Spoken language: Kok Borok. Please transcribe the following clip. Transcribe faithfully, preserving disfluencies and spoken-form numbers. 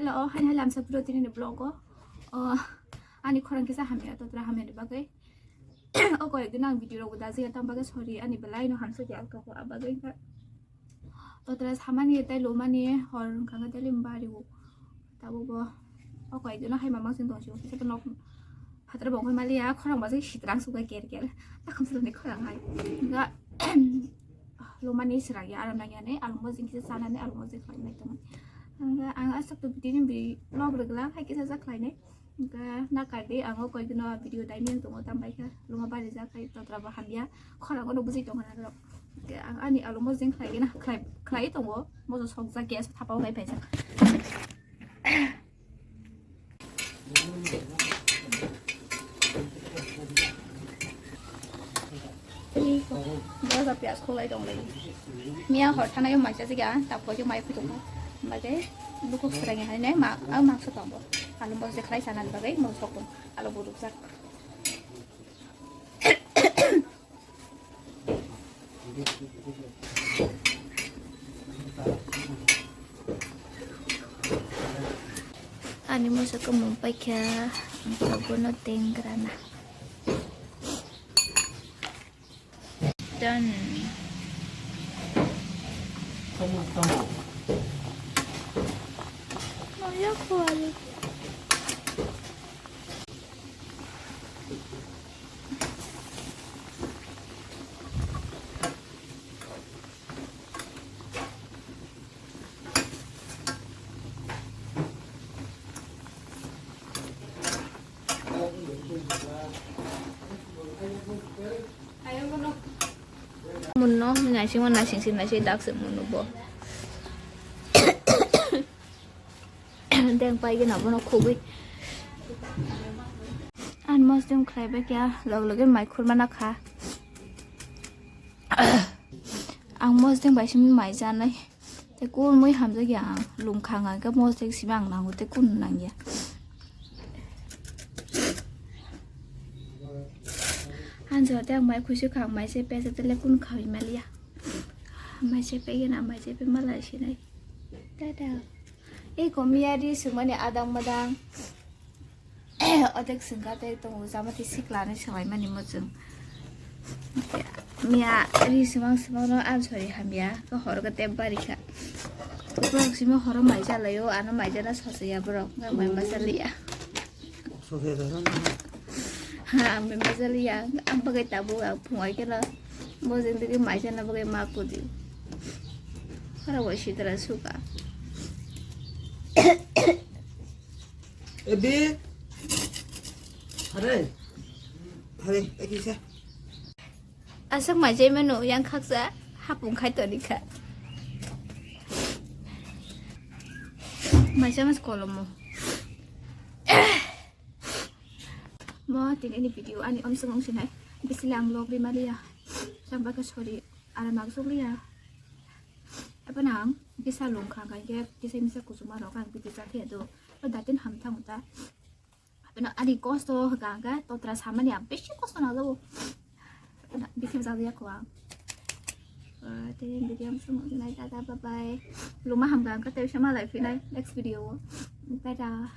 O, hai hai lamsa phuru tini ni vlog o. O, ani khorang kisa hamya, totra hamya ni bagwi. O, koi din ang video rok bo dajia, tam bagwi sorry, ani belai no hamsa khe ang toko abagwi ka. Totra samani tai lomani hor wngkha khe tele bari o. Tabo bo, o, koi din hai mamang sing tong si, kisa nok Phataro bo wngwi maliya, khorang bo jeng sitrang sukha ker ker. Takham salo ni khorang hai. Nga lomani srang ya, aram nang ya ne, along bo jeng kisa chanani, along bo jeng khlai nai tongmani. Nga ang aswk to bini bi vlog rwgwla hai kisa jak khlai nai. Nga nakar di, ang o koi dino video dai miyang tongo, tam bai kha loma bari jak khai, totra bo hamya, khorang ono bujui tongo na rok. Nga ang ani along bo jeng khlai gena, khlai, khlai tongo, moso sok jak ya, thapa o bai phai jak. Dosa piyaj kholai tong lai. Miya hor thana yo maisa siga, tapoi yo mai phutung kha. Baje, bukuk srang hai nai, ma, ang mangso tong bo. Alu bo se khlai sana bagai, mo sok tong. Alu buruk jak. Ani moso kwmwng paikha, ang tabukno tengrana. Done. Munno naisingma naising si naising dak se munno bo. Deng pai gana bono khugwi. Ang mosdem khlai bai kya log loge mai khurma na kha. Ang mosdem bai sim mai janai. Te kun mui hamjak ya ang lum khang ang ke mosdem sim ang nango te kun nang ya. Hanjo te ang mai khusi khang mai se pe se te le kun khawi maliya. Mai se pe gana mai se pe mala sinai. Tada. Eko miya ri sumani adang madang. Odek singka tei tongo, jama tei sikla ni swbai mani muchung. Miya ri sumang sumang no ansori hamya, ko horo ko tep bari kha. Borok simi horo mai jalayo, ano mai jana sosaya borok, nang mai ma jaliya. Sosaya da na. Ha, ang mai ma jaliya, ang bagai tabu, ang phungai kena. Bo jeng digi mai jana bagai ma kudi. Horo bo sidra suka. Ebi. Hare. Hare, ekisa. Aswk mai jai mano yang khaksa hapung khai toni kha. Mai jama kolomo. Mo tini ni video ani omsong ong sinai. Bisile ang log ri maliya. Samba ka sorry. Ara maksuk liya. Apa nang? Kisa lungkha kangkhe kisa misa kuchuma rok ang biti chakhe do. O datin ham thang ta. Apa nang ani kosto kangkhe totra samani ang bisi kosto nang jabo. Apa nang biti jabo ya ko ang. Tei video ang sung nai tata bye bye. Luma ham kangkhe tei sama lai phinai next video. Bye bye.